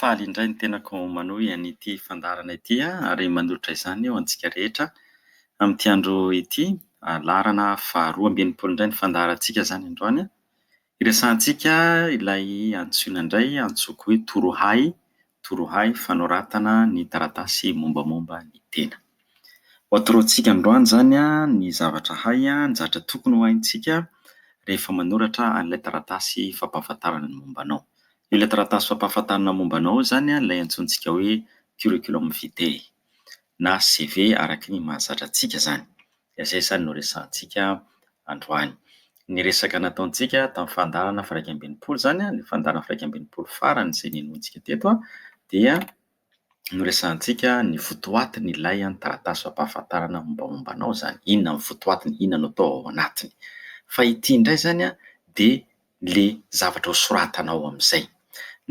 Faly indray ny tenako manohy an'ity fandaharana ity ary manolotra izany ho antsika rehetra amin'ity andro ity. Laharana faharoa amby 60 indray ny fandaharantsika izany androany. Iresahantsika ilay antsoina indray antsoiko hoe torohay, torohay fanoratana ny taratasy mombamomba ny tena. Ho atoroantsika androany izany ny zavatra hay, ny zavatra tokony ho haintsika rehefa manoratra an'ilay taratasy fampahafantarana ny momba anao. Ilay taratasy fampahafantarana momba anao izany ilay antsointsika hoe curriculum vitae na CV araka ny mahazatra antsika izany. Dia izay izany no resahantsika androany. Ny resaka nataontsika tamin'ny fandaharana faha 61 izany, ilay fandaharana faha 61 farany izay ninoantsika teto dia noresahantsika ny votoatin'ilay taratasy fampahafantarana mombamomba anao izany. Inona ny votoatiny, inona no atao ao anatiny. Fa ity indray izany dia ilay zavatra ho soratanao amin'izay.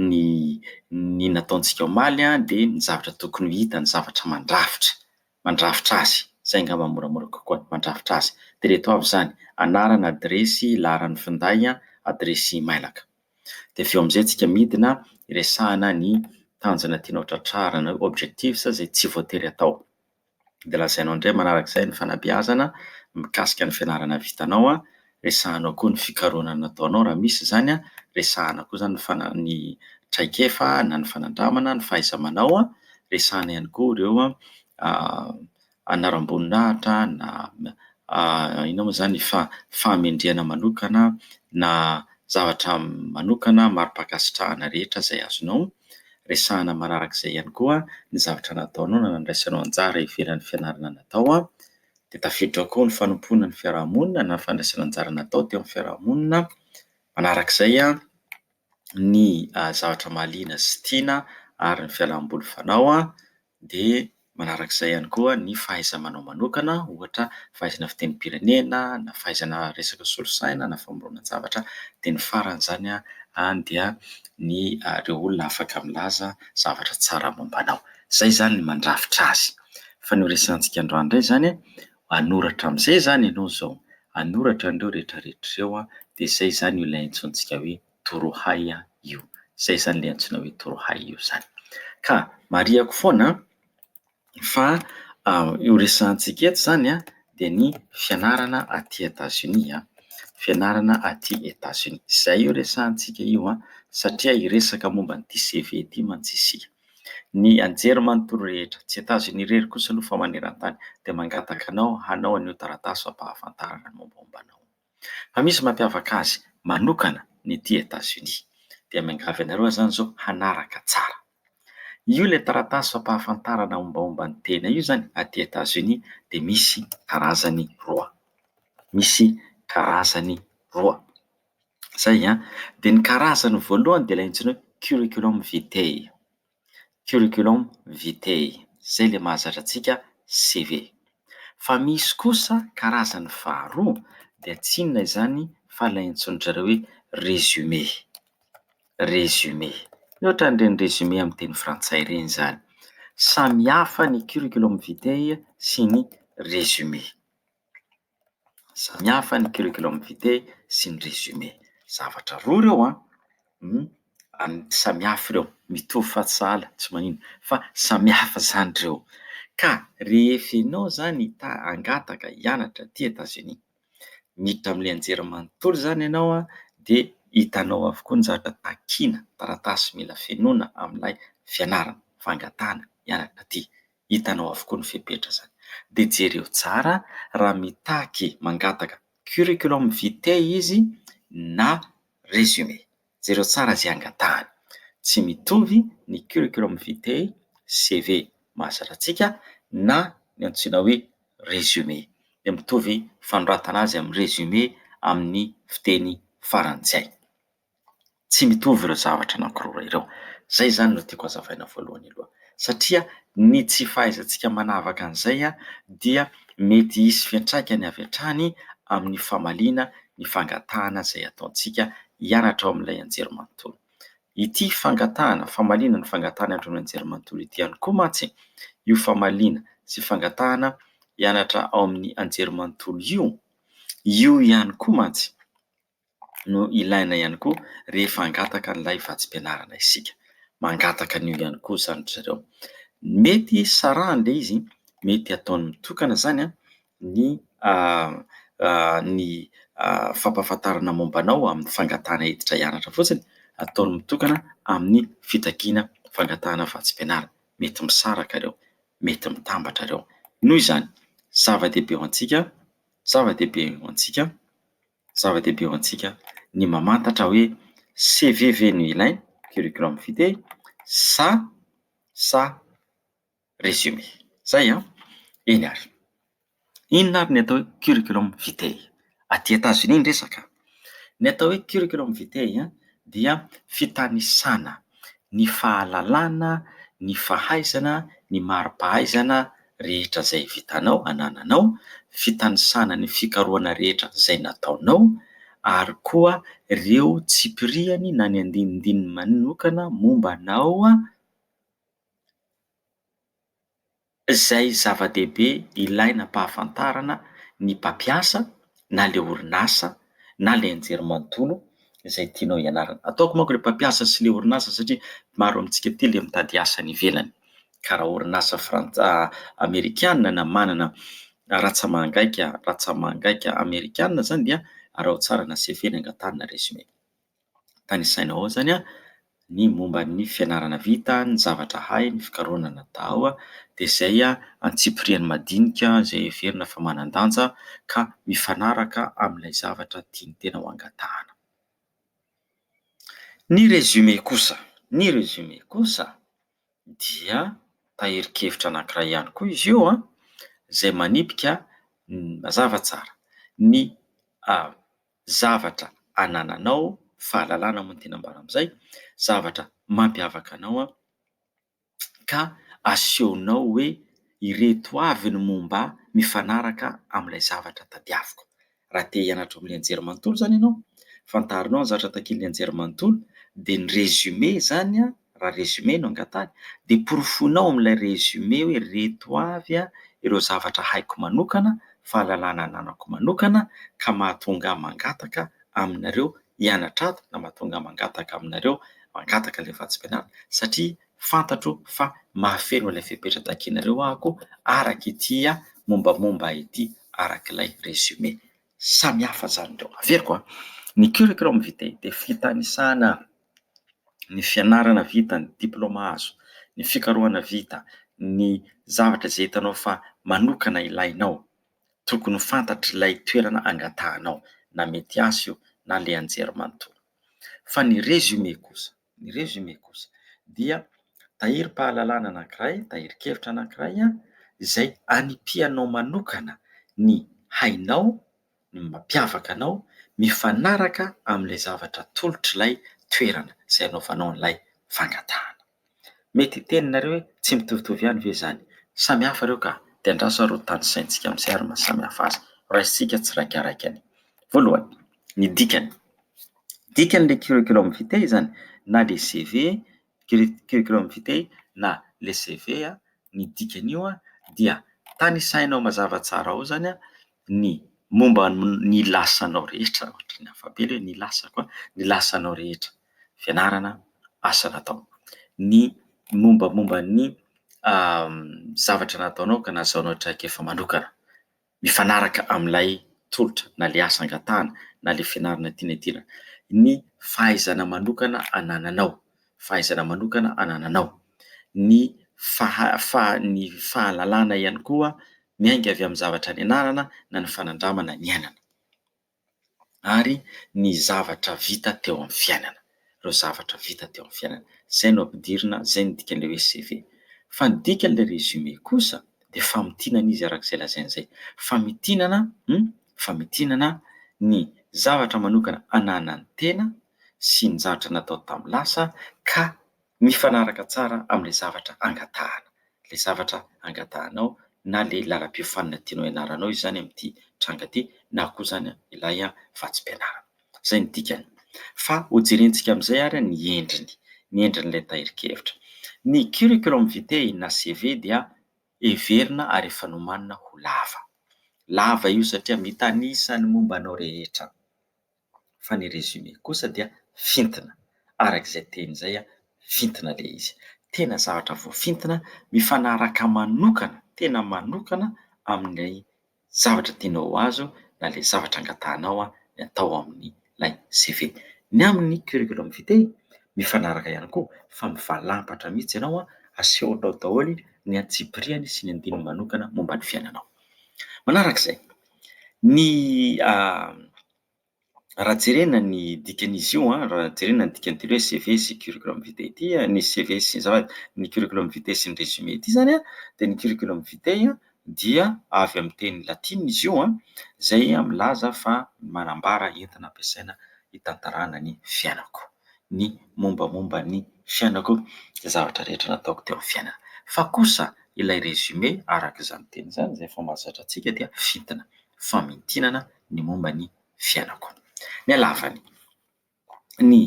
Ny ny nataontsika omaly dia ny zavatra tokony ho hita, ny zavatra mandrafitra, mandrafitra azy. Izay angamba no moramora kokoa, mandrafitra azy. Dia ireto avy izany, anarana, adiresy, laharan'ny finday, adiresy mailaka. Dia avy eo amin'izay tsika midina hiresahana ny tanjona tianao tratrarina, objectifs, izay tsy voatery atao. Dia lazainao indray manarak'izay ny fanabeazana mikasika ny fianarana vitanao, resahanao koa ny fikarohana nataonao raha misy izany, resahana koa izany ny fana- ny traikefa na ny fanandramana, ny fahaiza-manao, resahana ihany koa ireo anaram-boninahitra na inona moa izany fahamendrehana manokana na zavatra manokana mari-pankasitrahana rehetra izay azonao. Resahana manarak'izay ihany koa ny zavatra nataonao na nandraisanao anjara ivelan'ny fianarana natao. Dia tafiditra ao koa ny fanompoana ny fiarahamonina na ny fandraisana anjara natao teo amin'ny fiarahamonina. Manarak'izay ny zavatra mahaliana sy tiana ary ny fialamboly fanao. Dia manarak'izay ihany koa ny fahaiza-manao manokana, ohatra fahaizana fitenim-pirenena na fahaizana resaka solosaina na famoronan-javatra. Dia ny farany izany any dia ny ireo olona afaka milaza zavatra tsara momba anao. Izay izany ny mandrafitra azy. Fa ny ho resahantsika androany indray izany, hanoratra amin'izay izany ianao izao, hanoratra an'ireo rehetrarehetra ireo dia izay izany io ilay antsointsika hoe torohay io. Izay izany ilay antsoina hoe torohay io izany. Ka marihako foana fa io resahantsika eto izany dia ny fianarana aty Etazonia, fianarana aty Etazonia. Izay io resahantsika io satria hiresaka momba an'ity CV ity mantsy isika. Ny anjerimanontolo rehetra, tsy Etazonia irery kosa aloha fa maneran-tany dia mangataka anao hanao an'io taratasy fampahafantarana ny mombamomba anao. Fa misy mampiavaka azy manokana ny aty Etazonia. Dia miangavy anareo aho izany izao hanaraka tsara. Io ilay taratasy fampahafantarana mombamomba ny tena io izany aty Etazonia dia misy karazany roa. Misy karazany roa. Izay an! Dia ny karazany voalohany dia ilay antsoina hoe curriculum vitae. Curriculum vitae, izay ilay mahazatra antsika CV. Fa misy kosa karazany faharoa dia tsy inona izany fa ilay antsoin-dry zareo hoe résumé. Résumé. Ohatran'ireny résumé amin'ny teny frantsay ireny izany. Samy hafa ny curriculum vitae sy ny résumé. Samy hafa ny curriculum vitae sy ny résumé. Zavatra roa ireo an! Samy hafa ireo, mitovy fa tsy sahala, tsy maninona fa samy hafa izany ireo. Ka rehefa ianao izany ta hangataka hianatra aty Etazonia, miditra amin'ilay anjerimanontolo izany ianao an, dia hitanao avokoa ny zavatra takiana, taratasy mila fenoina amin'ilay fianarana, fangatahana hianatra aty. Hitanao avokoa ny fepetra izany. Dia jereo tsara raha mitaky mangataka curriculum vitae izy na résumé. Jereo tsara izay angatahany. Tsy mitovy ny curriculum vitae, CV mahazatra antsika, na ny antsoina hoe résumé. Dia mitovy fanoratana azy amin'ny résumé amin'ny fiteny farantsay. Tsy mitovy ireo zavatra anankiroa ireo. Izay izany no tiako hazavaina voalohany aloha. Satria ny tsy fahaizantsika manavaka an'izay dia mety hisy fiantraikany avy hatrany amin'ny famaliana ny fangatahana izay ataontsika hianatra ao amin'ilay anjerimanontolo. Ity fangatahana, famaliana ny fangatahana hianatra ao amin'ny anjerimanontolo ity ihany koa mantsy, io famaliana sy fangatahana hianatra ao amin'ny anjerimanontolo io, io ihany koa mantsy no ilaina ihany koa rehefa hangataka an'ilay vatsim-pianarana isika. Mangataka an'io ihany koa izany ry zareo. Mety sarahany ilay izy, mety ataony mitokana izany ny ny fampahafantarana momba anao amin'ny fangatahana hiditra hianatra fotsiny, ataony mitokana amin'ny fitakiana fangatahana vatsim-pianarana. Mety misaraka ireo, mety mitambatra ireo. Noho izany, zava-dehibe ho antsika, zava-dehibe ho antsika, zava-dehibe ho antsika ny mamantatra hoe CV ve no ilaina, curriculum vitae, sa sa résumé. Zay an! Eny ary. Inona ary ny atao hoe curriculum vitae? Aty Etazonia ny resaka. Ny atao hoe curriculum vitae dia fitanisana ny fahalalana, ny fahaizana, ny mari-pahaizana rehetra izay vitanao, anananao, fitanisana ny fikarohana rehetra izay nataonao ary koa ireo tsipiriany na ny andinindininy manokana momba anao izay zava-dehibe ilaina ampahafantarana ny mpampiasa na ilay orinasa na ilay anjerimanontolo izay tianao hianarana. Ataoko manko ilay mpampiasa sy ilay orinasa satria maro amintsika aty ilay mitady asa any ivelany ka raha orinasa frantsa amerikana na manana ratsa-mangaika ratsa-mangaika amerikana izany dia araho tsara na CV ny angatahana résumé. Tanisaina ao izany ny momba ny fianarana vita, ny zavatra hay, ny fikarohana natao, dia izay antsipiriany madinika izay heverina fa manan-danja ka mifanaraka amin'ilay zavatra tian'ny tena ho angatahana. Ny résumé kosa, ny résumé kosa dia tahirin-kevitra anankiray ihany koa izy io izay manipika mazava tsara ny zavatra anananao, fahalalana moa no tiana ambara amin'izay, zavatra mampiavaka anao ka asehonao hoe ireto avy ny momba ahy mifanaraka amin'ilay zavatra tadiaviko. Raha te hianatra ao amin'ny anjerimanontolo izany ianao, fantarinao ny zavatra takian'ilay anjerimanontolo dia ny résumé izany raha résumé no angatahiny dia porofoinao amin'ilay résumé hoe ireto avy ireo zavatra haiko manokana, fahalalana ananako manokana ka mahatonga ahy mangataka aminareo hianatra ato na mahatonga ahy mangataka aminareo mangataka ilay vatsim-pianarana satria fantatro fa mahafeno ilay fepetra takianareo ahako araka ity mombamomba ity arak'ilay résumé. Samy hafa izany ireo. Averiko an, ny curriculum vitae dia fitanisana ny fianarana vita, ny diplaoma azo, ny fikarohana vita, ny zavatra izay hitanao fa manokana ilainao, tokony ho fantatr'ilay toerana angatahanao, na mety asa io na ilay anjerimanontolo. Fa ny résumé kosa, ny résumé kosa dia tahirim-pahalalana anankiray, tahirin-kevitra anankiray izay anipihanao manokana ny hainao, ny mampiavaka anao mifanaraka amin'ilay zavatra atolotr'ilay toerana izay anaovanao an'ilay fangatahana. Mety hiteny nareo hoe tsy mitovitovy ihany ve izany? Samy hafa ireo ka! Dia andraso ary ho tanisaintsika amin'izay ary maha samy hafa azy. Raisintsika tsiraikaraikany. Voalohany, ny dikany. Dikan'ilay curriculum vitae izany na ilay CV, curriculum vitae na ilay CV, ny dikan'io dia tanisainao mazava tsara ao izany ny momba ny lasanao rehetra, ohatran'ny hafa be ilay hoe ny lasako an, ny lasanao rehetra, fianarana, asa natao, ny mombamomba ny zavatra nataonao ka nahazoanao traikefa manokana, mifanaraka amin'ilay tolotra na ilay asa angatahana na ilay fianarana tiana hidirana, ny fahaizana manokana anananao, fahaizana manokana anananao, ny faha- ny fahalalana ihany koa miainga avy amin'ny zavatra nianarana na ny fanandramana niainana ary ny zavatra vita teo amin'ny fiainana, ireo zavatra vita teo amin'ny fiainana. Izay no ampidirina, izay no dikan'ilay hoe CV. Fa ny dikan'ilay résumé kosa dia famintinana izy araka izay lazaina izay. Famintinana, famintinana ny zavatra manokana ananan'ny tena sy ny zavatra natao tamin'ny lasa ka mifanaraka tsara amin'ilay zavatra angatahana. Ilay zavatra angatahanao na ilay lalam-piofanana tianao hianaranao izany amin'ity tranga ity na koa izany ilay vatsim-pianarana. Izay no dikany. Fa hojerentsika amin'izay ary ny endriny, ny endrin'ilay tahirin-kevitra. Ny curriculum vitae na CV dia heverina ary efa nomanina ho lava. Lava io satria mitanisa ny momba anao rehetra. Fa ny résumé kosa dia fintina, araka izay teny izay, Fintina ilay izy. Tena zavatra voafintina mifanaraka manokana, tena manokana amin'ilay zavatra tianao ho azo na ilay zavatra angatahanao ny atao amin'ilay CV. Ny amin'ny curriculum vitae, mifanaraka ihany koa fa mivalampatra mihitsy ianao, asehonao daholo ny antsipiriany sy ny andininy manokana momba ny fiainanao. Manarak'izay, ny Raha jerena ny dikan'izy io an, raha jerena ny dikan'ity hoe CV sy curriculum vitae ity, ny CV sy azafady, ny curriculum vitae sy ny résumé ity izany an, dia ny curriculum vitae dia avy amin'ny teny latina izy io an, izay milaza fa manambara entina ampiasaina hitantarana ny fiainako, ny mombamomba ny fiainako, izay zavatra rehetra nataoko teo amin'ny fiainana. Fa kosa ilay résumé araka izany teny izany izay efa mahazatra antsika dia fintina, famintinana ny momba ny fiainako. Ny halavany. Ny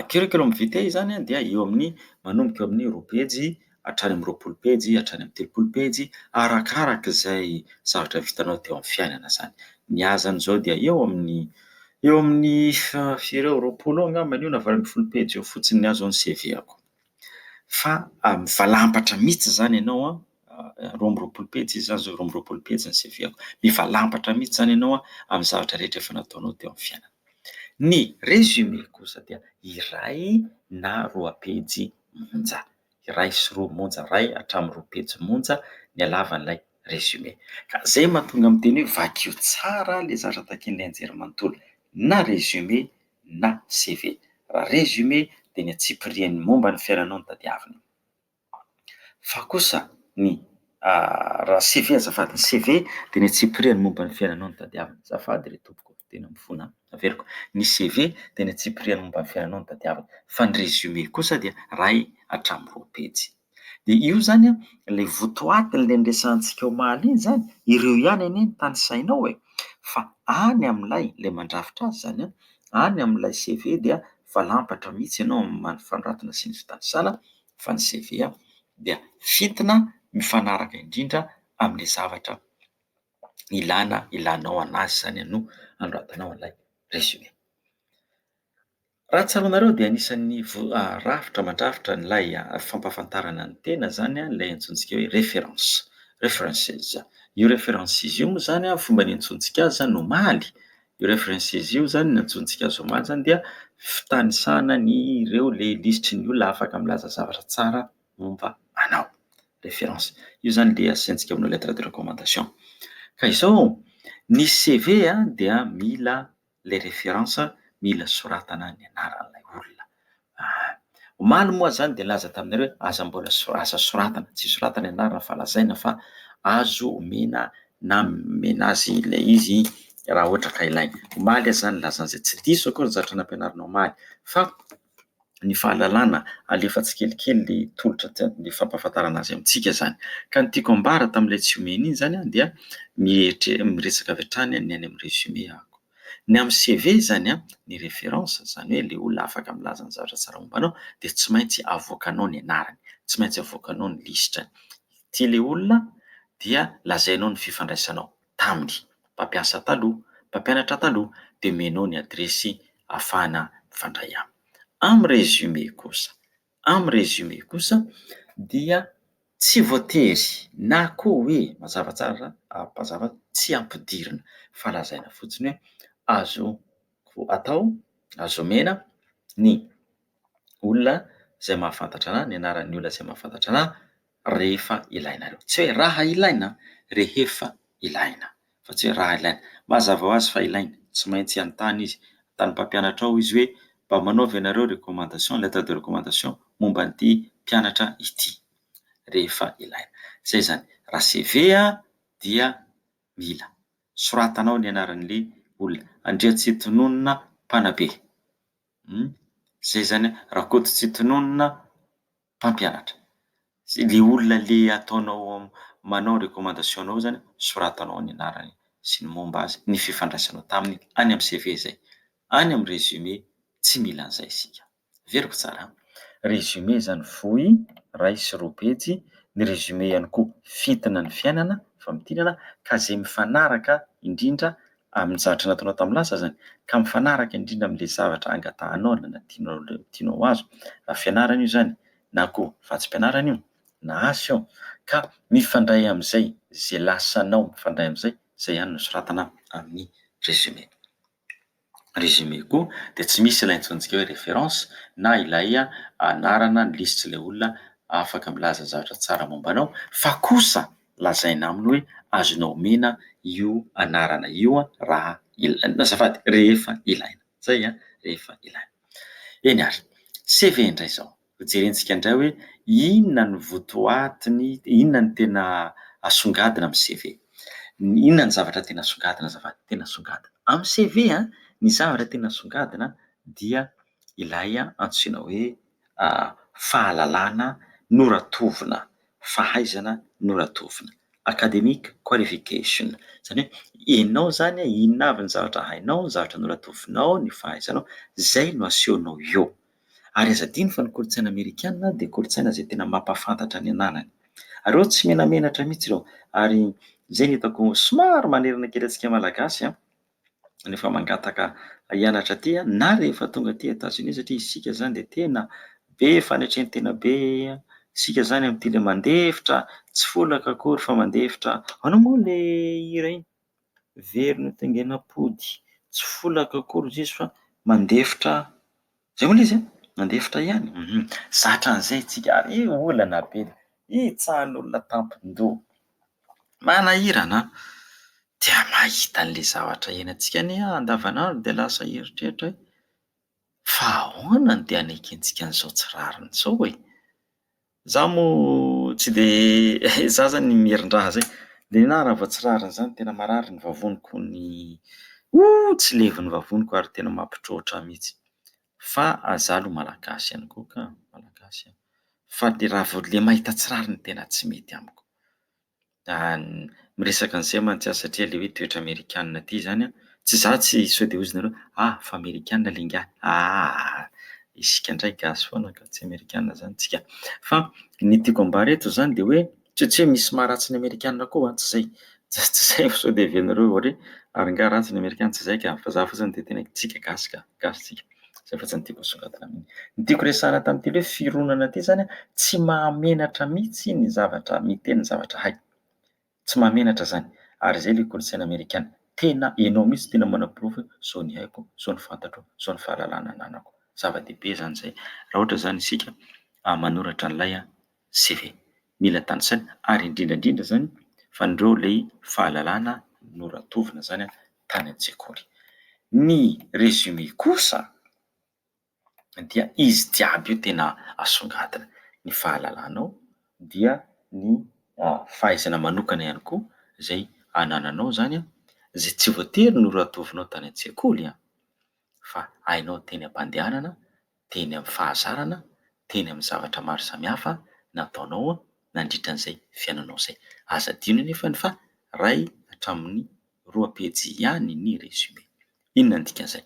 curriculum vitae izany dia eo amin'ny manomboka eo amin'ny roa pejy hatrany amin'ny 20 pejy hatrany amin'ny 30 pejy arakaraka izay zavatra vitanao teo amin'ny fiainana izany. Ny ahy izany izao dia eo amin'ny eo amin'ny firy eo 20 eo angambany io na 18 pejy eo fotsiny ny ahy izao ny CV-ako. Fa mivalampatra mihitsy izany ianao an, 22 pejy izy izany izao, 22 pejy ny CV-ko. Mivalampatra mihitsy izany ianao amin'ny zavatra rehetra efa nataonao teo amin'ny fiainana. Ny résumé kosa dia iray na roa pejy monja, iray sy roa monja, iray hatramin'ny roa pejy monja ny halavan'ilay résumé. Ka izay mahatonga miteny hoe vakio tsara ilay zavatra takian'ilay anjerimanontolo, na résumé na CV. Raha résumé dia ny antsipiriany momba ny fiainanao no tadiavina. Fa kosa ny raha CV azafady, ny CV dia ny antsipiriany momba ny fiainanao no tadiavina. Azafady re tompoko, tena mifona averiko. Ny CV dia ny antsipiriany momba ny fiainanao no tadiavina. Fa ny résumé kosa dia iray hatramin'ny roa pejy. Dia io izany an, ilay votoatin'ilay niresahantsika omaly iny izany, ireo ihany anie no tanisainao e! Fa any amin'ilay, ilay mandrafitra azy izany an, any amin'ilay CV dia valampatra mihitsy ianao amin'ny fanoratana sy ny fitanisana fa ny CV dia fintina mifanaraka indrindra amin'ilay zavatra ilana, ilanao an'azy izany no anoratanao an'ilay résumé. Raha tsaroanareo dia anisan'ny rafitra mandrafitra an'ilay fampahafantarana ny tena izany ilay antsointsika hoe référence, references. Io references io moa izany fomba niantsoantsika azy izany omaly, io references io izany niantsoantsika azy omaly izany dia fitanisana ny ireo ilay lisitry ny olona afaka milaza zavatra tsara momba anao, référence. Io izany ilay asiantsika aminao lettre de recommandation. Ka izao, ny CV dia mila ilay référence mila soratana ny anaran'ilay olona. Omaly moa zany dia nilaza taminareo hoe aza mbola aza soratana, tsy soratana ny anarana fa lazaina fa azo omena na omena azy ilay izy raha ohatra ka ilaina. Omaly aho zany nilaza an'izay, tsy diso akory ny zavatra nampianarina omaly fa ny fahalalana alefa tsikelikely ilay tolotra ilay fampahafantarana azy amintsika izany. Ka ny tiako ambara tamin'ilay tsy omena iny izany dia miresaka avy hatrany ny any amin'ny résumé aho. Ny amin'ny CV izany an, ny référence, izany hoe ilay olona afaka milaza ny zavatra tsara momba anao dia tsy maintsy avoakanao ny anarany, tsy maintsy avoakanao ny lisitrany. Ity ilay olona dia lazainao ny fifandraisanao taminy, mpampiasa taloha, mpampianatra taloha, dia omenao ny adiresy ahafahana mifandray aminy. Amin'ny résumé kosa, amin'ny résumé kosa dia tsy voatery na koa hoe mazava tsara mazava tsy ampidirina fa lazaina fotsiny hoe azoko atao, azo omena ny olona izay mahafantatra anà, ny anaran'ny olona izay mahafantatra anà rehefa ilainareo. Tsy hoe raha ilaina, rehefa ilaina fa tsy hoe raha ilaina. Mazava ho azy fa ilaina, tsy maintsy hanontany izy, hanontany mpampianatra ao izy hoe mba manaova ianareo recommandation, lettre de recommandation momba an'ity mpianatra ity rehefa ilaina. Izay izany. Raha CV dia mila soratanao ny anaran'ilay olona. Andriatsitononina mpanabe. Izay izany, Rakototsitononina mpampianatra. Ilay olona ilay ataonao manao recommandation anao izany, soratanao ny anarany sy ny momba azy, ny fifandraisanao taminy any amin'ny CV izay. Any amin'ny résumé tsy mila an'izay isika. Averiko tsara an! Résumé izany fohy, iray sy roa pejy, ny résumé ihany koa fintina ny fiainana, famintinana, ka izay mifanaraka indrindra amin'ny zavatra nataonao tamin'ny lasa izany ka mifanaraka indrindra amin'ilay zavatra angatahanao na tianao tianao ho azo. Raha fianarana io izany na koa vatsim-pianarana io na asa io ka mifandray amin'izay izay lasanao mifandray amin'izay, izay ihany no soratana amin'ny résumé. Résumé koa dia tsy misy ilay antsointsika hoe référence na ilay anarana ny lisitr'ilay olona afaka milaza zavatra tsara momba anao fa kosa lazaina aminy hoe azonao omena io anarana io raha ilaina, azafady, rehefa ilaina. Izay an, rehefa ilaina. Eny ary, CV indray izao. Hojerentsika indray hoe inona no votoatiny, inona no tena asongadina amin'ny CV. Inona ny zavatra tena asongadina azafady? Tena asongadina amin'ny CV an, ny zavatra tena asongadina dia ilay antsoina hoe fahalalana noratovina, fahaizana noratovina, academic qualification. Izany hoe ianao izany inona avy ny zavatra hainao, ny zavatra noratovinao, ny fahaizanao, izay no asehonao eo. Ary aza adino fa ny kolontsaina amerikana dia kolontsaina izay tena mampahafantatra ny anarany. Ary ireo tsy menamenatra mihitsy ireo. Ary izay no hitako somary manerana kely antsika malagasy an, rehefa mangataka hianatra aty na rehefa tonga aty Etazonia satria isika izany dia tena be fanetren-tena be, isika izany amin'ity ilay mandefitra, tsy folaka akory fa mandefitra. Ahoana moa ilay hira iny? Very notaingenam-pody, tsy folaka akory hozy izy fa mandefitra. Zay moa ilay izy an! Mandefitra ihany. Zatra an'izay isika ary io olana be, hitsahan'olona tampon-doha. Manahirana an! Dia mahita an'ilay zavatra iainantsika anie andavanandro dia lasa eritreritra hoe fa ahoana no dia hanekentsika an'izao tsy rariny izao e? Za moa tsy de za zany mierin-draha zay, de nà raha vao tsy rariny zany tena marary ny vavoniko ny oh tsy levon'ny vavoniko ary tena mampitroatra ahy mihitsy, fa za aloha malagasy ihany koa ka, malagasy aho, fa le raha vao le mahita tsy rariny tena tsy mety amiko. Miresaka an'izay mantsy aho satria ilay hoe toetra amerikanina ity izany an, tsy izaho tsy sao dia hozy nareo ah fa amerikanina ilay ingahy, aa isika indray gasy foana ka tsy amerikanina izany tsika. Fa ny tiako ambara eto izany dia hoe tsy hoe misy maharatsy ny amerikanina koa an, tsy izay, tsy izay fa sao dia heverinareo hoe ary angaha ratsy ny amerikanina, tsy izay ka, fa izaho fotsiny te hiteny hoe tsika gasy ka, gasy tsika. Izay fotsiny no tiako asongadina amin'iny. Ny tiako resahana tamin'ity hoe fironana ity izany an, tsy mahamenatra mihitsy ny zavatra miteny ny zavatra hay. Tsy mahamenatra izany. Ary izay ilay kolontsaina amerikana. Tena ianao mihitsy tena manaporofo hoe izao ny haiko, izao ny fantatro, izao ny fahalalana ananako. Zava-dehibe izany izay. Raha ohatra izany isika manoratra an'ilay CV. Mila tanisaina ary indrindra indrindra izany fa an'ireo ilay fahalalana noratovina izany tany an-tsekoly. Ny résumé kosa dia izy jiaby io tena asongadina, ny fahalalanao dia ny fahaizana manokana ihany koa izay anananao izany izay tsy voatery noratovinao tany an-tsekoly fa hainao teny am-pandehanana, teny amin'ny fahazarana, teny amin'ny zavatra maro samihafa nataonao nandritra an'izay fiainanao izay. Aza adino anefa ny fa iray hatramin'ny roa pejy ihany ny résumé. Inona ny dikan'izay?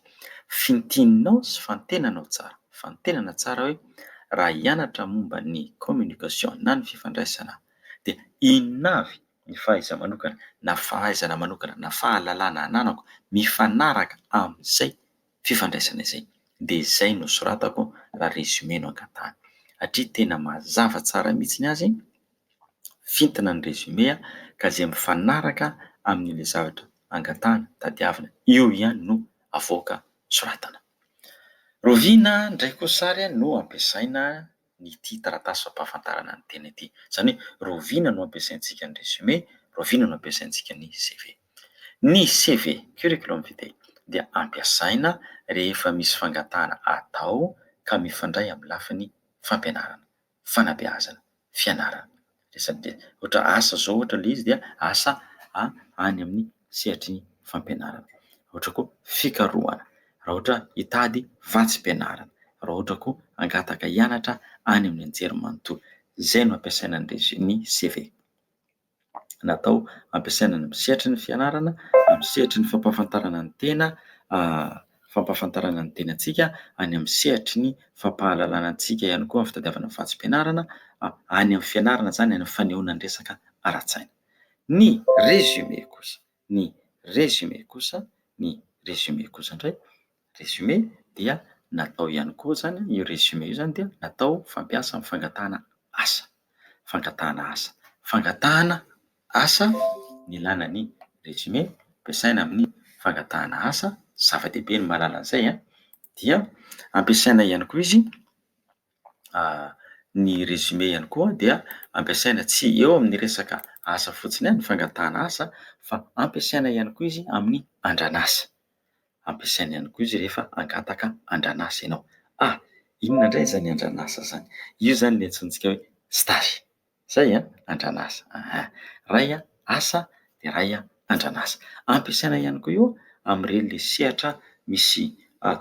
Fintininao sy fantenanao tsara, fantenana tsara hoe raha hianatra momba ny communication na ny fifandraisana dia inona avy ny fahaiza-manokana na fahaizana manokana na fahalalana ananako mifanaraka amin'izay fifandraisana izay dia izay no soratako raha résumé no angatahana. Satria tena mazava tsara mihitsy ny azy, fintina ny résumé ka izay mifanaraka amin'ilay zavatra angatahana, tadiavina, io ihany no avoaka soratana. Rahoviana indray kosa ary no ampiasaina ny ity taratasy fampahafantarana ny tena ity? Izany hoe rahoviana no ampiasaintsika ny résumé, rahoviana no ampiasaintsika ny CV? Ny CV, curriculum vitae, dia ampiasaina rehefa misy fangatahana atao ka mifandray amin'ny lafiny fampianarana, fanabeazana, fianarana. Resabe, ohatra asa zao ohatra ilay izy dia asa any amin'ny sehatry ny fampianarana. Ohatra koa fikarohana, raha ohatra hitady vatsim-pianarana, raha ohatra koa hangataka hianatra any amin'ny anjerimanontolo. Izay no ampiasaina ny résumé, ny CV. Natao ampiasaina any amin'ny sehatry ny fianarana, amin'ny sehatry ny fampahafantarana ny tena, fampahafantarana ny tenantsika, any amin'ny sehatry ny fampahalalana antsika ihany koa amin'ny fitadiavana vatsim-pianarana, any amin'ny fianarana izany, any amin'ny fanehoana ny resaka ara-tsaina. Ny résumé kosa, ny résumé kosa. Ny résumé kosa indray, résumé dia natao ihany koa izany, io résumé io izany dia natao fampiasa amin'ny fangatahana asa, fangatahana asa, fangatahana asa ny ilàna ny résumé, ampiasaina amin'ny fangatahana asa, zava-dehibe ny mahalala an'izay an, dia ampiasaina ihany koa izy Ny résumé ihany koa dia ampiasaina tsy eo amin'ny resaka asa fotsiny ihany, fangatahana asa, fa ampiasaina ihany koa izy amin'ny andran'asa. Ampiasaina ihany koa izy rehefa hangataka andran'asa ianao. Ah! Inona indray izany andran'asa izany? Io izany ilay antsointsika hoe stage. Zay an, andran'asa. Aha. Ray asa dia ray andran'asa. Ampiasaina ihany koa io amin'ireny le sehatra misy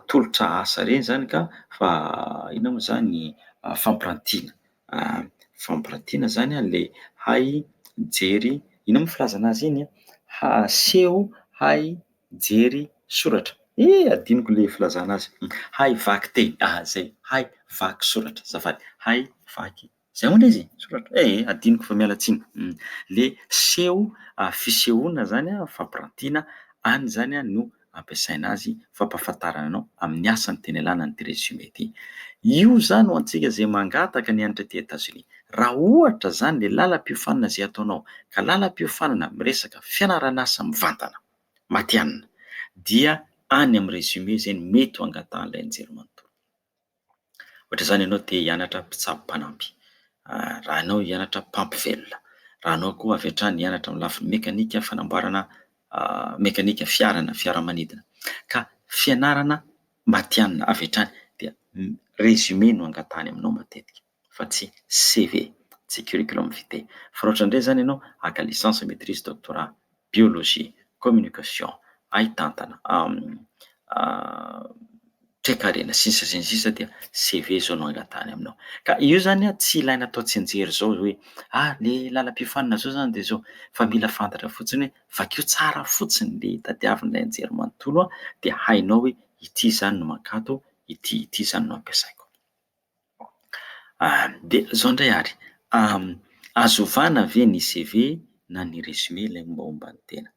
tolotra asa ireny izany ka fa inona moa izany fampirantiana. Fampirantiana izany an, le hay jery, inona moa filazana azy iny an? Seho hay jery soratra. Eh, adinoko le filazana azy. Hay vaky teny, ah zay, hay vaky soratra, azafady, hay vaky Zay hono izy e! Soratra eh! Adinoko fa miala tsiny. Le seho fisehoana zany fampirantiana any zany no ampiasaina azy fampahafantarana anao amin'ny asa ny tena ilana an'ity résumé ity. Io zany ho antsika zay mangataka ny hianatra aty Etazonia. Raha ohatra zany le lalam-piofanana zay ataonao ka lalam-piofanana miresaka fianaran'asa mivantana, matihanina, dia any amin'ny résumé zay no mety ho angatahan'ilay anjerimanontolo. Ohatra izany ianao te hianatra mpitsabo mpanampy, raha ianao hianatra mpampivelona, raha ianao koa avy hatrany hianatra amin'ny lafiny mekanika fanamboarana mekanika fiara na fiaramanidina. Ka fianarana matihanina avy hatrany dia résumé no angatahany aminao matetika fa tsy CV, tsy curriculum vitae. Fa raha ohatra indray izany ianao haka licence, maitrise, doctorat, biologie, communication, haitantana, toekarena sy ny sisa sy ny sisa dia CV izao no angatahany aminao. Ka io izany an, tsy ilaina atao tsianjery izao hoe ah le lalam-piofanana izao izany dia izao fa mila fantatra fotsiny hoe vakio tsara fotsiny le tadiavin'ilay anjerimanontolo an, dia hainao hoe ity izany no mankato, ity ity izany no ampiasaiko. Dia izao indray ary, azo ovana ve ny CV na ny résumé ilay mombamomba ny tena?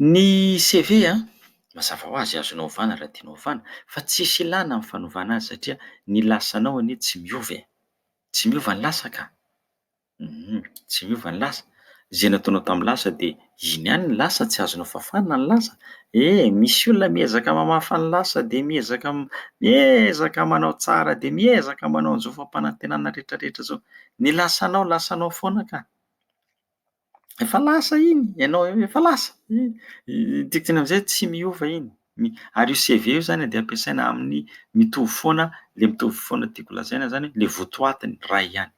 Ny CV an, mazava ho azy azonao ovana raha tianao ovana fa tsisy ilana ny fanovana azy satria ny lasanao anie tsy miova e! Tsy miova ny lasa ka! Tsy miova ny lasa. Izay nataonao tamin'ny lasa dia iny ihany ny lasa, tsy azonao fafana ny lasa. Eh! Misy olona miezaka mamafa ny lasa dia miezaka miezaka manao tsara dia miezaka manao an'izao fampanantenana rehetra rehetra izao. Ny lasanao lasanao foana ka. Efa lasa iny, ianao efa lasa. Ny tiako tenenina amin'izay tsy miova iny. Ary io CV io izany dia ampiasaina amin'ny mitovy foana, ilay mitovy foana tiako lazaina izany ilay votoatiny iray ihany.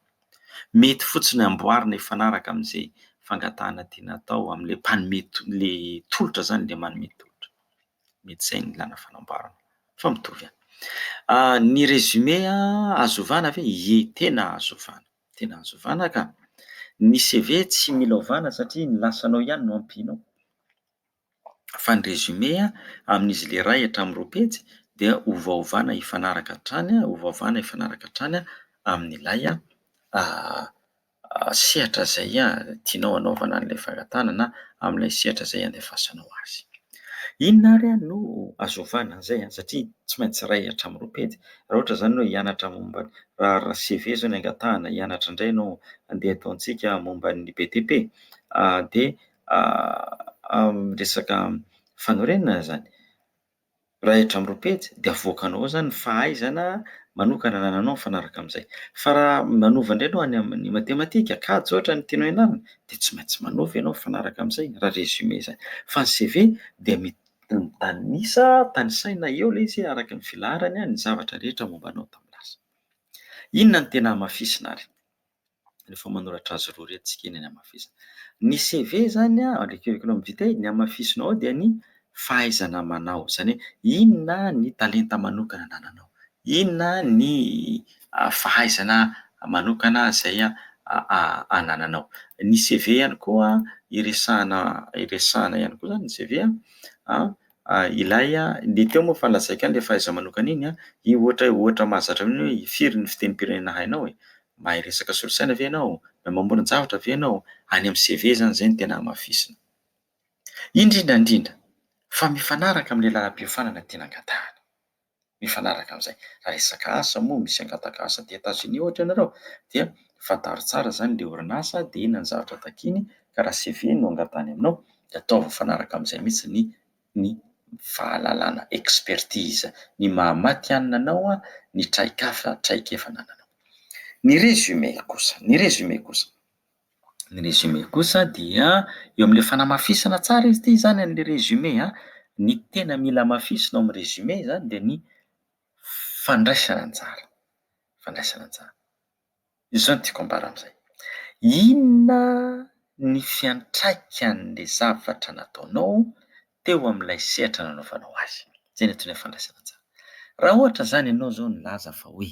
Mety fotsiny amboarina hifanaraka amin'izay fangatahana tiana atao amin'ilay mpanome ilay tolotra izany, ilay manome tolotra. Mety izay no ilana fanamboarana fa mitovy ihany. Ny résumé azo ovana ve? Ie, tena azo ovana. Tena azo ovana ka! Ny CV tsy mila ovana satria ny lasanao ihany no ampianao. Fa ny résumé amin'izy ilay iray hatramin'ny roa pejy dia ovaovana hifanaraka hatrany, ovaovana hifanaraka hatrany amin'ilay sehatra izay tianao hanaovana an'ilay fangatahana na amin'ilay sehatra izay andefasanao azy. Inona ary no azo ovana an'izay satria tsy maintsy iray hatramin'ny roa pejy. Raha ohatra izany hoe hianatra momba ny, raha CV izao no angatahana, hianatra indray ianao andeha ataontsika momba ny BTP dia amin'ny resaka fanorenana izany, raha hatramin'ny roa pejy dia avoakanao ao izany ny fahaizana manokana anananao mifanaraka amin'izay. Fa raha manova indray ianao any amin'ny matematika, kajy ohatra no tianao hianarana dia tsy maintsy manova ianao mifanaraka amin'izay raha résumé izany. Fa ny CV dia mitanisa, tanisaina eo ilay izy araka ny filaharany ny zavatra rehetra momba anao tamin'ny lasa. Inona no tena hamafisina ary? rehefa manoratra azy roa ireto tsika iny ny hamafisina. Ny CV izany an, le curriculum vitae, ny hamafisinao ao dia ny fahaizana manao, izany hoe inona ny talenta manokana anananao, inona ny fahaizana manokana izay anananao. Ny CV ihany koa iresahana iresahana ihany koa izany ny CV an, ilay le teo moa efa lazaiko ihany ilay fahaiza-manokana iny an, io ohatra hoe ohatra mahazatra iny hoe firy ny fitenim-pirenena hainao e? Mahay resaka solosaina ve ianao? Mahay mamoron-javatra ve ianao? Any amin'ny CV izany izay no tena hamafisina. Indrindra indrindra Fa mifanaraka amin'ilay lalam-piofanana tiana angatahana. Mifanaraka amin'izay. Raha resaka asa moa, misy hangataka asa aty Etazonia ohatra ianareo dia fantaro tsara izany ilay orinasa dia inona ny zavatra takiany ka raha CV no angatahany aminao dia ataovy mifanaraka amin'izay mihitsy ny ny fahalalana, expertise, ny maha matihanina anao, ny traikafa, traikefa anananao. Ny résumé kosa, ny résumé kosa. Ny résumé kosa dia eo amin'ilay fanamafisana tsara izy ity izany an'ilay résumé an, ny tena mila hamafisina ao amin'ny résumé izany dia ny fandraisana anjara, fandraisana anjara. Izao no tiako ambara amin'izay, inona ny fiantraikan'ilay zavatra nataonao teo amin'ilay sehatra nanaovanao azy? Izay no antsoina hoe fandraisana anjara. Raha ohatra izany ianao izao nilaza fa hoe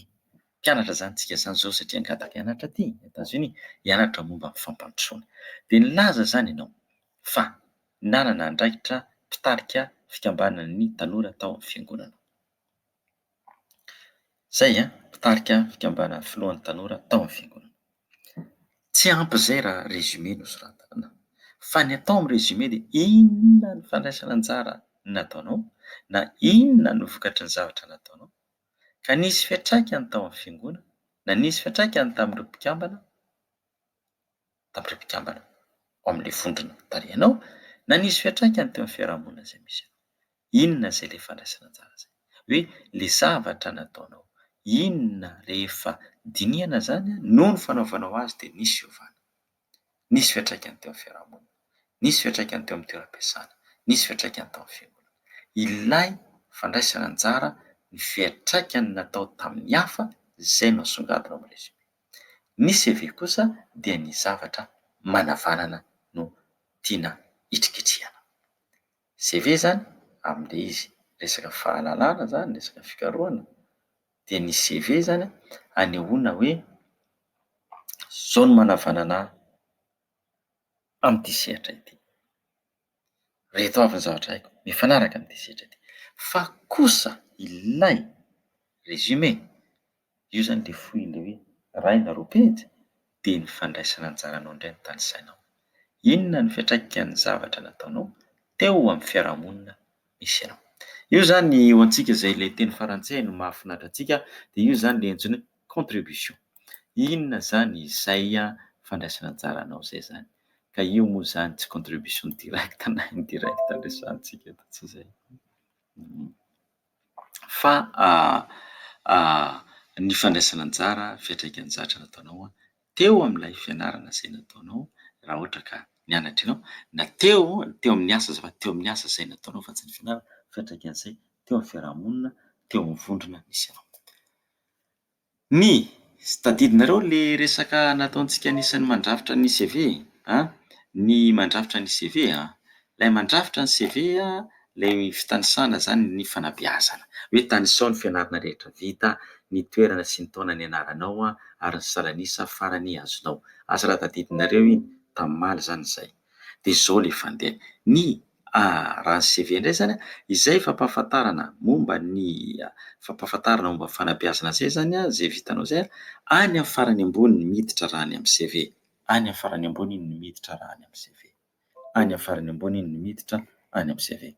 Mpianatra izany tsika izany izao satria hangataka hianatra aty Etats-Unis, hianatra momba ny fampandrosoana. Dia nilaza izany ianao fa nanana andraikitra mpitarika fikambanan'ny tanora tao amin'ny fiangonana. Izay an, mpitarika fikambanan'ny filohan'ny tanora tao amin'ny fiangonana. Tsy ampy izay raha résumé no soratana fa ny atao amin'ny résumé dia inona ny fandraisana anjara nataonao na inona no vokatry ny zavatra nataonao ka nisy fiantraikany tao amin'ny fiangonana na nisy fiantraikany tamin'ireo mpikambana, tamin'ireo mpikambana ao amin'ilay vondrona tarihanao, na nisy fiantraikany teo amin'ny fiarahamonina izay misy anao. Inona izay ilay fandraisana anjara izay? Hoe ilay zavatra nataonao, inona rehefa dinihana izany noho ny fanaovanao azy dia nisy fiovana. Nisy fiantraikany teo amin'ny fiarahamonina, nisy fiantraikany teo amin'ny toeram-piasana, nisy fiantraikany tao amin'ny fiangonana. Ilay fandraisana anjara, ny fiantraikany natao tamin'ny hafa, izay no asongadina ao amin'ny résumé. Ny CV kosa dia ny zavatra manavanana no tiana hitrikitrihana. CV izany amin'ilay izy resaka fahalalana izany, resaka fikarohana, dia ny CV izany anehoana hoe izao no manavanana ahy amin'ity sehatra ity. Ireto avy ny zavatra haiko mifanaraka amin'ity sehatra ity. Fa kosa ilay résumé, io izany ilay fohy ilay hoe iray na roa pejy dia ny fandraisana anjaranao indray no tanisainao. Inona ny fiantraikan'ny zavatra nataonao teo amin'ny fiarahamonina misy anao. Io izany ho antsika izay ilay teny farantsay no mahafinaritra antsika dia io izany ilay antsoina hoe contribution. Inona izany izay fandraisana anjaranao izay izany. Ka io moa izany tsy contribution directe na indirecte resahantsika eto, tsy izay. Fa ny fandraisana anjara, fiantraikan'ny zavatra nataonao teo amin'ilay fianarana izay nataonao raha ohatra ka nianatra ianao, na teo teo amin'ny asa azafady, teo amin'ny asa izay nataonao fa tsy ny fianarana, fiantraikan'izay teo amin'ny fiarahamonina, teo amin'ny vondrona nisy anao. Ny, tadidinareo le resaka nataontsika anisan'ny mandrafitra ny CV an? Ny mandrafitra ny CV an? Ilay mandrafitra ny CV an, ilay fitanisana izany ny fanabeazana. Hoe tanisao ny fianarana rehetra vita, ny toerana sy ny taona nianaranao ary ny salan'isa farany azonao. Asa raha tadidinareo iny, tamin'ny omaly izany izay. Dia izao ilay fandeha. Ny raha ny CV indray izany, izay fampahafantarana momba ny fampahafantarana momba ny fanabeazana izay izany, izay vitanao izay, any amin'ny farany ambony ny miditra raha any amin'ny CV. Any amin'ny farany ambony iny no miditra raha any amin'ny CV. Any amin'ny farany ambony iny no miditra any amin'ny CV.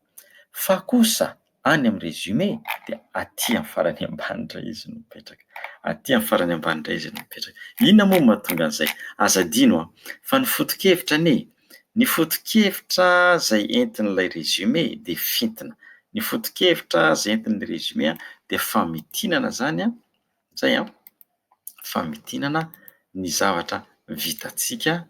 Fa kosa any amin'ny résumé dia aty amin'ny farany ambany indray izy no mipetraka. Aty amin'ny farany ambany indray izy no mipetraka. Inona moa no mahatonga an'izay? Aza adino an, fa ny foto-kevitra anie, ny foto-kevitra izay entin'ilay résumé dia fintina. Ny foto-kevitra izay entin'ilay résumé dia famintinana izany an, izay an. Famintinana ny zavatra vitantsika,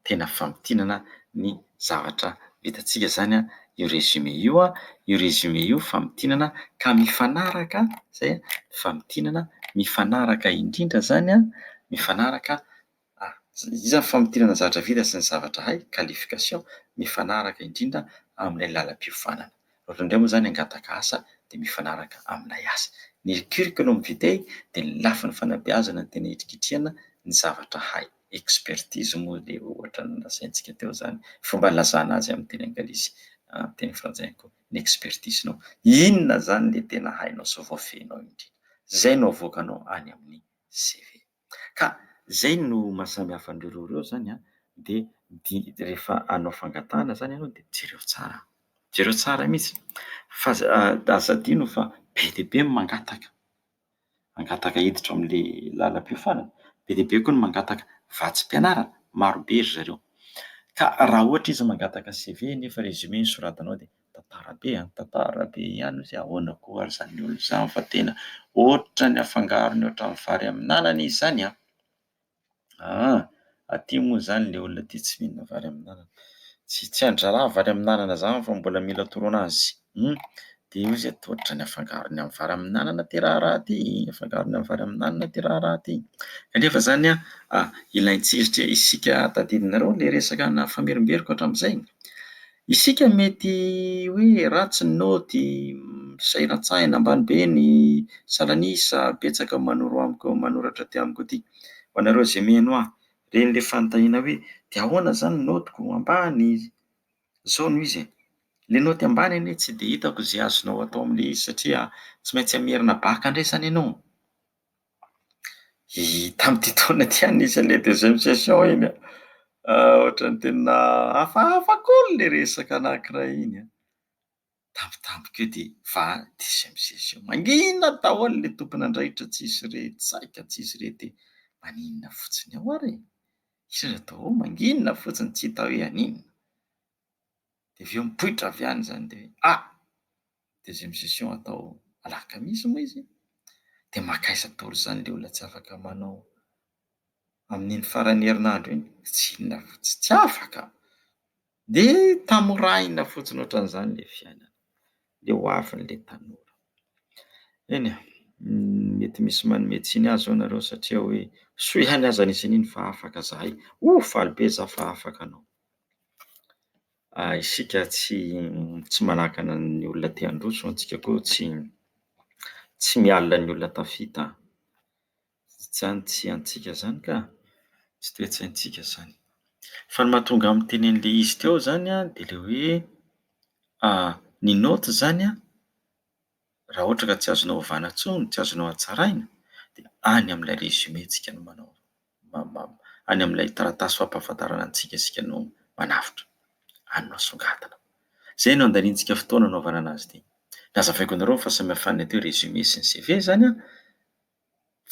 tena famintinana ny zavatra vitantsika izany io résumé io, io résumé io famintinana ka mifanaraka izay famintinana mifanaraka indrindra izany, mifanaraka Io izany famintinana ny zavatra vita sy ny zavatra hay, qualification, mifanaraka indrindra amin'ilay lalam-piofanana. Ohatra indray moa izany hangataka asa dia mifanaraka amin'ilay asa. Ny curriculum vitae dia ny lafiny fanabeazana no tena hitrikitrihana ny zavatra hay, expertise moa ilay ohatra nolazaintsika teo izany, fomba nilazana azy amin'ny teny anglisy, amin'ny teny frantsay ihany koa, ny expertise-nao. Inona izany ilay tena hainao sy voafehinao indrindra? Izay no avoakanao any amin'ny CV. Ka zay no maha samy hafa an'ireo roa ireo zany an, dia rehefa hanao fangatahana zany ianao dia jereo tsara, Jereo tsara mihitsy fa aza adino fa be dia be ny mangataka. Mangataka hiditra ao amin'ilay lalam-piofanana. Be dia be koa ny mangataka vatsim-pianarana, maro be ry zareo. Ka raha ohatra izy mangataka CV nefa résumé no soratanao dia tantara be an, tantara be ihany hozy ahoana koa ary izany olona izany fa tena ohatran'ny afangarony ohatran'ny vary amin'anana izy izany an. Aa! Aty moa izany ilay olona aty tsy mihinana vary amin'anana. Tsy tsy hain-dry zalahy vary amin'anana izany fa mbola mila toroana azy. Hum! Dia hoy izy hoe ohatran'ny afangarony amin'ny vary amin'anana ity raharaha ity, afangarony amin'ny vary amin'anana ity raharaha ity. Kanefa izany an, ilaintsika satria isika tadidinareo ilay resaka nafamerimberiko hatramin'izay? Isika mety hoe ratsy ny naoty, sahiran-tsaina, ambany be ny salan'isa, betsaka manoro amiko, manoratra aty amiko aty. Ho anareo izay mihaino ahy, ireny ilay fanontaniana hoe dia ahoana izany ny naotiko, ambany? Izao no izy e, ilay naoty ambany anie tsy dia hitako izay azonao atao amin'ilay izy satria tsy maintsy hamerina bacc indray izany ianao. Tamin'ity taona ity aho nisy an'ilay deuxième session iny an, ohatran'ny tena hafahafa koa ilay resaka anankiray iny an! Tampotampoka eo dia va deuxième session, mangina daholo ilay tompon'andraikitra tsisy re tsaika tsisy re dia maninona fotsiny ao ary e! Iza no atao ao mangina fotsiny tsy hita hoe haninona. Dia avy eo mipoitra avy any izany dia hoe ah! Deuxième session atao alakamisy moa izy dia mankaiza daholo izany ilay olona tsy afaka manao amin'iny faran'ny herinandro iny? Tsy inona fa tsy afaka! Dia tamorahina fotsiny ohatran'izany ilay fiainana, ilay ho avin'ilay tanora. Eny e, mety misy manome tsiny ahy izao nareo satria hoe soa ihany aza nisy an'iny fa afaka zahay. Oh! Faly be za fa afaka anao. Isika tsy tsy manakana ny olona te handroso, antsika koa tsy tsy mialona ny olona tafita. Izany tsy antsika izany ka! Tsy toe-tsaintsika izany. Fa ny mahatonga ahy miteny an'ilay izy teo izany an, dia ilay hoe ny naoty izany an, raha ohatra ka tsy azonao ovana intsony, tsy azonao hatsaraina dia any amin'ilay résumé tsika no manao. Any amin'ilay taratasy fampahafantarana antsika isika no manavotra, any no asongadina. Izay no andaniantsika fotoana anaovana an'azy ity. Nazavaiko anareo ny fahasamihafan'ny atao hoe résumé sy ny CV izany an,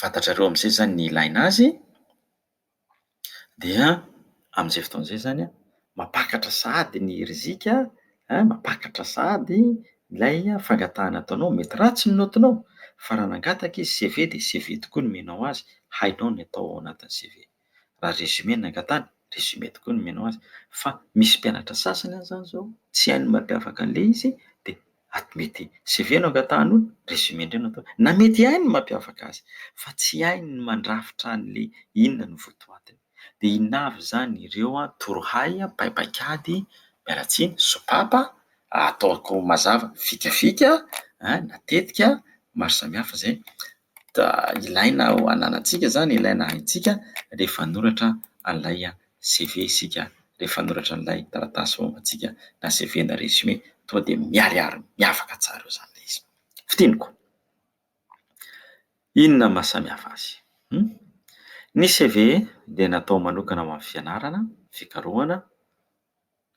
fantatrareo amin'izay izany ny ilaina azy, dia amin'izay fotoana izay izany an, mampakatra sahady ny herizika, mampakatra sahady ilay fangatahana ataonao, mety ratsy ny naotinao fa raha nangataka izy CV dia CV tokoa no omenao azy, hainao ny atao ao anatin'ny CV. Raha résumé no nangatahany, résumé tokoa no omenao azy. Fa misy mpianatra sasany aza izao tsy hainy ny mampiavaka an'ilay izy dia mety CV no angatahan'olona, résumé indray no atao. Na mety hainy ny mampiavaka azy fa tsy hainy ny mandrafitra an'ilay inona no votoatiny. Dia inona avy izany ireo torohay, paipaikady, miala tsiny, sopapa, ataoko mazava, fikafika na tetika maro samihafa izay ilaina ho ananantsika izany, ilaina haintsika rehefa hanoratra an'ilay CV isika, rehefa hanoratra an'ilay taratasy momba antsika na CV na résumé, tonga dia miharihary miavaka tsara eo izany ilay izy. Fintiniko. Inona no maha samy hafa azy? Ny CV dia natao manokana ho an'ny fianarana, fikarohana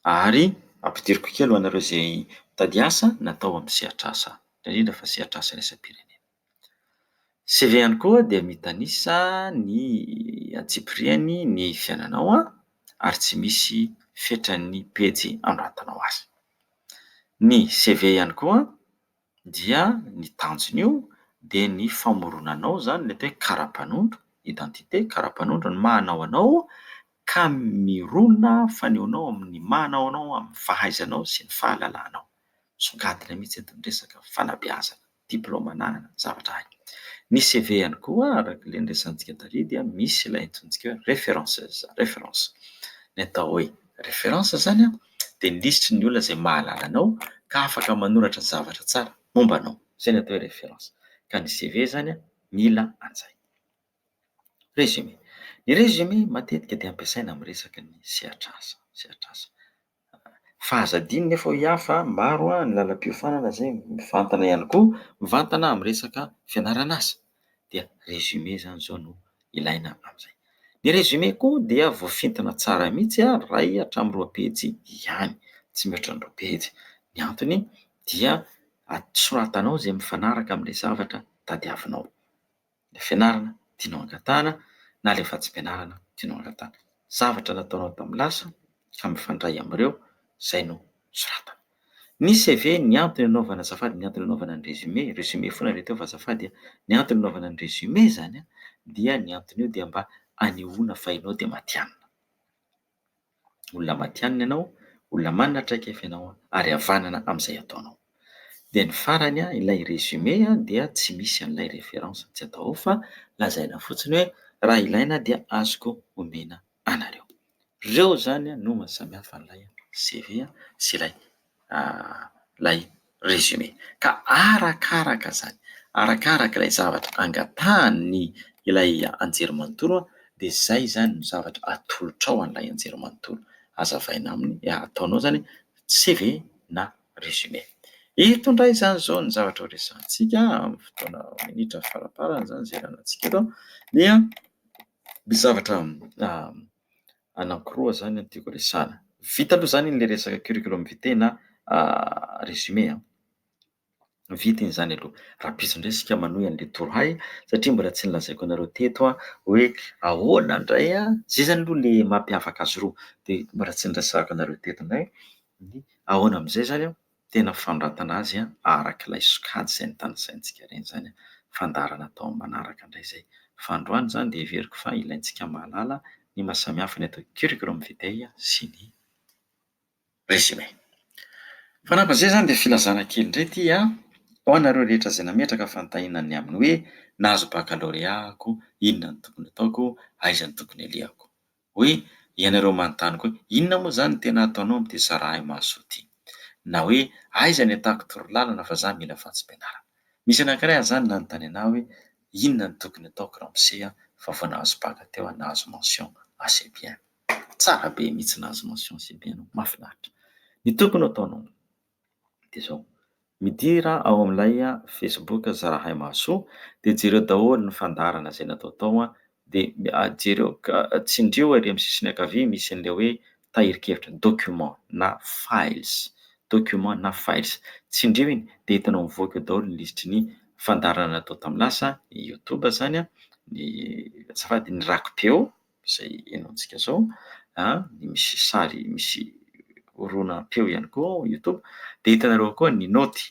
ary ampidiriko kely ho anareo izay mitady asa, natao amin'ny sehatr'asa, indrindra fa sehatr'asa iraisam-pirenena. CV ihany koa dia mitanisa ny antsipiriany ny fiainanao ary tsy misy fetran'ny pejy anoratanao azy. Ny CV ihany koa dia ny tanjon'io dia ny famoronanao izany ny atao hoe kara-panondro, identité, kara-panondro, ny maha anao anao ka mirona fanehoanao amin'ny maha anao anao amin'ny fahaizanao sy ny fahalalanao. Misongadina mihitsy eto ny resaka fanabeazana, diplaoma ananana, zavatra hay. Ny CV ihany koa araka ilay niresahantsika tary dia misy ilay antsointsika hoe références, référence. Ny atao hoe référence izany dia ny lisitry ny olona izay mahalala anao ka afaka manoratra zavatra tsara momba anao. Izay ny atao hoe référence. Ka ny CV izany mila an'izay. Résumé. Ny résumé matetika dia ampiasaina amin'ny resaky ny sehatr'asa, sehatr'asa. Fa aza adino nefa hoy aho fa maro ny lalam-piofanana izay mivantana ihany koa, mivantana amin'ny resaka fianarana asa. Dia résumé izany izao no ilaina amin'izay. Ny résumé koa dia voafintina tsara mihitsy, iray hatramin'ny roa pejy ihany, tsy mihoatra ny roa pejy. Ny antony dia soratanao izay mifanaraka amin'ilay zavatra tadiavinao. Ilay fianarana tianao angatahana na ilay vatsim-pianarana tianao angatahana. Zavatra nataonao tamin'ny lasa ka mifandray amin'ireo, izay no soratana. Ny CV, ny antony anaovana azafady, ny antony anaovana ny résumé, résumé foana ilay teo fa azafady a, ny antony anaovana ny résumé izany dia ny antony io dia mba anehoana fa ianao dia matihanina. Olona matihanina ianao, olona manana traikefa ianao ary havanana amin'izay ataonao. Dia ny farany, ilay résumé dia tsy misy an'ilay référence tsy atao ao fa lazaina fotsiny hoe raha ilaina dia azoko omena anareo. Ireo izany no mahasamihafa an'ilay CV sy ilay ilay résumé. Ka arakaraka izany, arakaraka ilay zavatra angatahan'ny ilay anjerimanontolo dia izay izany no zavatra atolotrao an'ilay anjerimanontolo. Hazavaina aminy, ataonao izany CV na résumé. Eto indray izany izao ny zavatra ho resahantsika amin'ny fotoana minitra faraparany izany izay ananantsika eto dia ny zavatra anankiroa izany no tiako resahana. Vita aloha izany ilay resaka curriculum vitae na résumé an! Vita iny izany aloha. Rahampitso indray isika manohy an'ilay torohay satria mbola tsy nolazaiko anareo teto hoe ahoana indray an! Izay izany aloha ilay mampiavaka azy roa dia mbola tsy niresahako anareo teto indray ny ahoana amin'izay izany an! Tena fanoratana azy araka ilay sokajy izay notanisaintsika ireny izany fandaharana atao amin'ny manaraka indray izay. Fa androany izany dia heveriko fa ilaintsika mahalala ny maha samihafa ny atao curriculum vitae sy ny résumé. Fanampin'izay izany dia filazana kely indray ity an, ho anareo rehetra izay nametraka fanontaniana ny amin'ny hoe nahazo baccalauréat aho, inona no tokony hataoko, aiza no tokony alehako. Hoe ianareo manontany koa hoe inona moa izany no tena ataonao amin'ity Zarahay Mahasoa ity? Na hoe aiza ny atako torolalana fa za mila vatsim-pianarana. Misy anankiray aza izany nanontany anah hoe inona no tokony ataoko ramose a fa vao nahazo bac teo aho nahazo mention assez bien. Tsara be mihitsy nahazo mention assez bien anao, mahafinaritra. Ny tokony ho ataonao dia izao, midira ao amin'ilay Facebook Zarahay Mahasoa dia jereo daholo ny fandaharana izay natao tao dia jereo tsindrio ery amin'ny sisiny ankavia misy an'ilay hoe tahirin-kevitra, document na files, document na files, tsindrio iny dia hitanao mivoaka eo daholo ny lisitry ny fandaharana natao tamin'ny lasa, ny youtube izany, ny azafady ny raki-peo. izay henointsika izao, ny misy sary misy horonam-peo ihany koa ao youtube, dia hitanareo koa ny naoty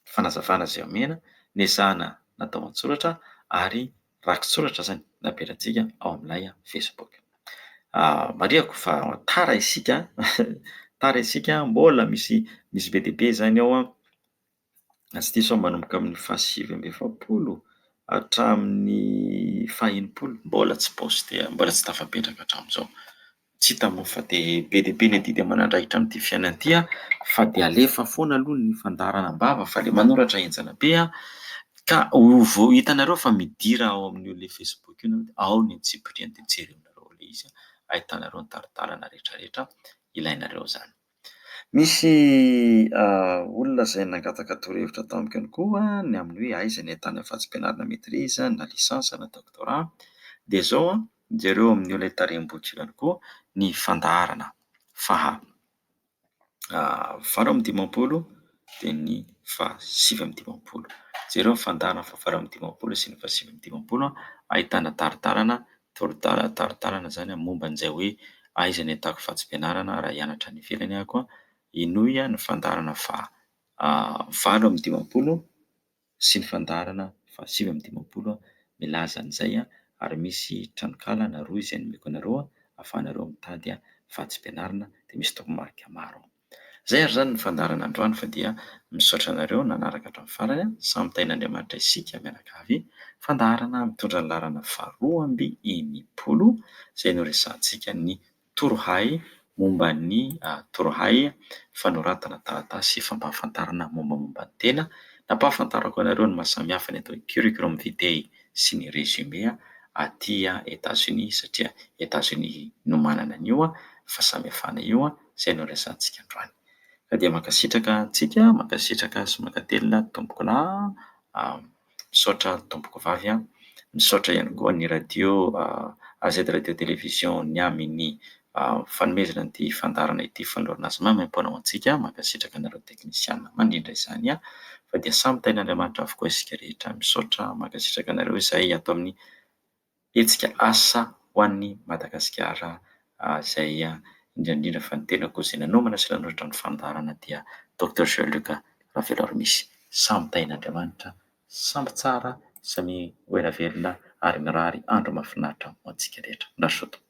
fanazavana izay omena, nezahana natao an-tsoratra ary raki-tsoratra izany napetratsika ao amin'ilay facebook. Marihako fa tara isika, tara isika mbola misy misy be dia be izany ao an. Aza diso aho manomboka amin'ny faha 49 hatramin'ny faha-60 mbola tsy poster, mbola tsy tafapetraka hatramin'izao. Tsy hita moa fa dia be dia be ny adidy aman'andraikitra amin'ity fiainana ity fa dia alefa foana aloha ny fandaharana am-bava fa ilay manoratra henjana be ka ho vao hitanareo fa midira ao amin'io ilay facebook io nareo dia ao ny antsipiriany dia jerenareo ao ilay izy ahitanareo ny tari-dalana rehetrarehetra ilainareo izany. Misy olona izay nangataka torohevitra tamiko ihany koa ny amin'ny hoe aiza ny ahitana vatsim-pianarana maîtrise na licence na doctorat. Dia izao an, jereo amin'io ilay tarehim-boky io ihany koa ny fandaharana faha 58 dia ny faha 59. Jereo ny fandaharana faha 58 sy ny faha 59 ahitana tari-dalana Toro-dalana, tari-dalana izany momba an'izay hoe aiza ny ahitako vatsim-pianarana raha hianatra any ivelany aho. Henoy ny fandaharana faha 58 sy ny fandaharana faha 59 milaza an'izay ary misy tranonkala na rohy izay nomeko anareo ahafahanareo mitady vatsim-pianarana dia misy toromarika maro. Izay ary izany ny fandaharana androany fa dia misaotra anareo nanaraka hatramin'ny farany. Samy tahin'Andriamanitra isika mianakavy. Fandaharana mitondra ny laharana faha-62 izay noresahantsika ny torohay momba ny torohay fanoratana taratasy fampahafantarana mombamomba ny tena. Nampahafantarako anareo ny maha samihafa ny atao hoe curriculum vitae sy ny résumé aty Etazonia satria Etazonia no manana an'io fahasamihafana io. Izay no resahantsika androany. Ka dia mankasitraka antsika, mankasitraka sy mankatelina tompokolahy, misaotra tompokovavy, misaotra ihany koa ny radio AZ Radio Télévision ny amin'ny fanomezana an'ity fandaharana ity, fanolorana azy maimaimpoana ho antsika. Mankasitraka anareo teknisiana mandrindra izany fa dia samy tahin'Andriamanitra avokoa isika rehetra. Misaotra, mankasitraka anareo izay ato amin'ny hetsika asa ho an'i Madagasikara izay indrindra indrindra fa ny tenako izay nanomana sy nanoratra ny fandaharana dia Docteur Jean Luc Raveloarimisy. Samy tahin'Andriamanitra, samby tsara, samia ho ela velona ary mirary andro mahafinaritra ho antsika rehetra. Mirary soa tompoko.